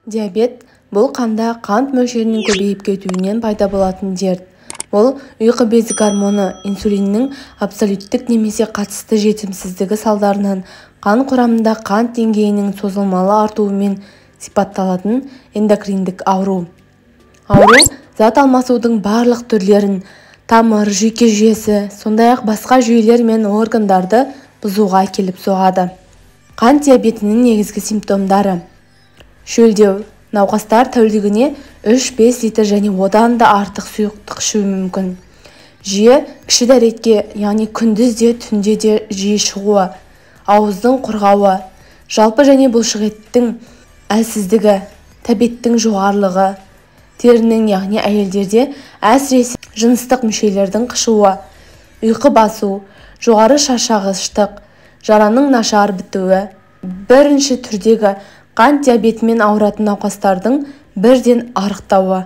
Диабет – бұл қанда қант мөлшерінің көбейіп кетуінен пайда болатын дерт. Бұл ұйқы безі гормоны инсулиннің абсолюттік немесе қатысты жетімсіздігі салдарынан қан құрамында қант деңгейінің созылмалы артуымен сипатталатын эндокриндік ауру. Ауру зат алмасудың барлық түрлерін, тамыр, жүйке жүйесі, сондай-ақ басқа жүйелер мен органдарды бұзуға әкеліп соғады. Қант диабетінің негізгі симптомдары: шөлдеу. Науқастар тәулігіне 3-5 литр және одан да артық сұйықтық ішуі мүмкін. Жиі кіші дәретке, яғни күндіз де түнде де жиі шығуы, ауыздың құрғауы, жалпы және бұлшықеттің әлсіздігі, тәбеттің жоғарылығы, терінің, яғни әйелдерде әсіресе жыныстық мүшелердің қышуы, ұйқы басу, жоғары шаршағыштық, жараның нашар бітуі. Бірінші түрдегі қант диабетімен ауыратын науқастардың бірден арықтауы.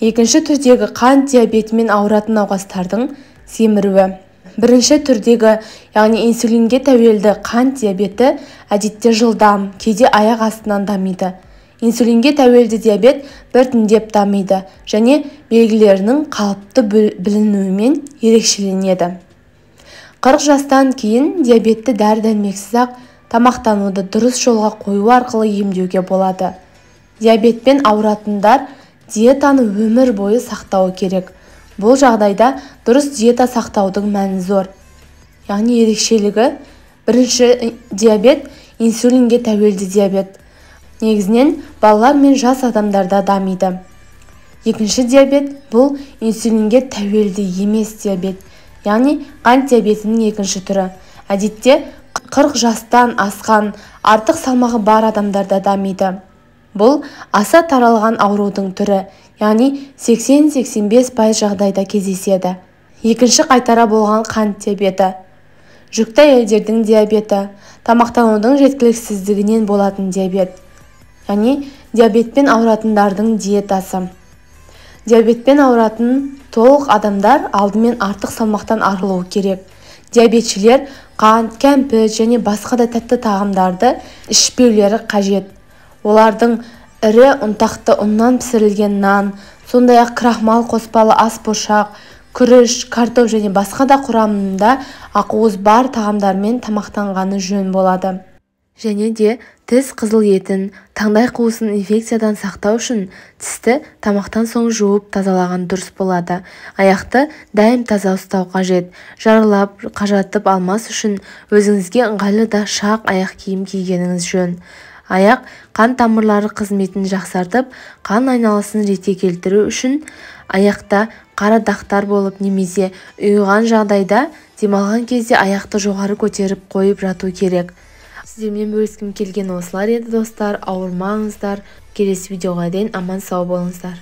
Екінші түрдегі қант диабетімен ауыратын науқастардың семіруі. Бірінші түрдегі, яғни инсулинге тәуелді қант диабеті әдетте жылдам, кейде аяқ астынан дамиды. Инсулинге тәуелді диабет біртіндеп дамиды және белгілерінің қалыпты білінуімен ерекшеленеді. 40 жастан кейін диабетті дәрі-дәрмексіз-ақ тамақтануды дұрыс жолға қою арқылы емдеуге болады. Диабетпен ауыратындар диетаны өмір бойы сақтауы керек. Бұл жағдайда дұрыс диета сақтаудың мәні зор. Яғни ерекшелігі: бірінші диабет инсулинге тәуелді диабет. Негізінен балалар мен жас адамдарда дамиды. Екінші диабет бұл инсулинге тәуелді емес диабет, яғни қант диабетінің екінші түрі. Әдетте 40 жастан асқан артық салмағы бар адамдарда дамиды. Бұл аса таралған аурудың түрі, яғни 80-85% жағдайда кездеседі. Екінші қайтара болған қант диабеті, жүкті әйелдердің диабеті, тамақтанудың жеткіліксіздігінен болатын диабет, яғни диабетпен ауыратындардың диетасы. Диабетпен ауыратын толық адамдар алдымен артық салмақтан арылуы керек. Диабетшілер қант, кәмпит және басқа да тәтті тағамдарды ішпеулері қажет. Олардың ірі ұнтақты ұннан пісірілген нан, сондай-ақ крахмал қоспалы ас бұршақ, күріш, картоп және басқа да құрамында ақуыз бар тағамдармен тамақтанғаны жөн болады. Және де тіс қызыл етін, таңдай қуысын инфекциядан сақтау үшін тісті тамақтан соң жуып тазалаған дұрыс болады. Аяқты дәйім таза ұстау қажет. Жаралап, қажатып алмас үшін өзіңізге ыңғайлы да шақ аяқ киім кигеніңіз жөн. Аяқ қан тамырлары қызметін жақсартып, қан айналысын ретке келтіру үшін аяқта қара дақтар болып немесе ұйыған жағдайда демалған кезде аяқты жоғары көтеріп қойып жату керек. Сіздермен бөліскім келген осылар еді, достар. Ауырмаңыздар. Келесі видеоға дейін аман сау болыңыздар.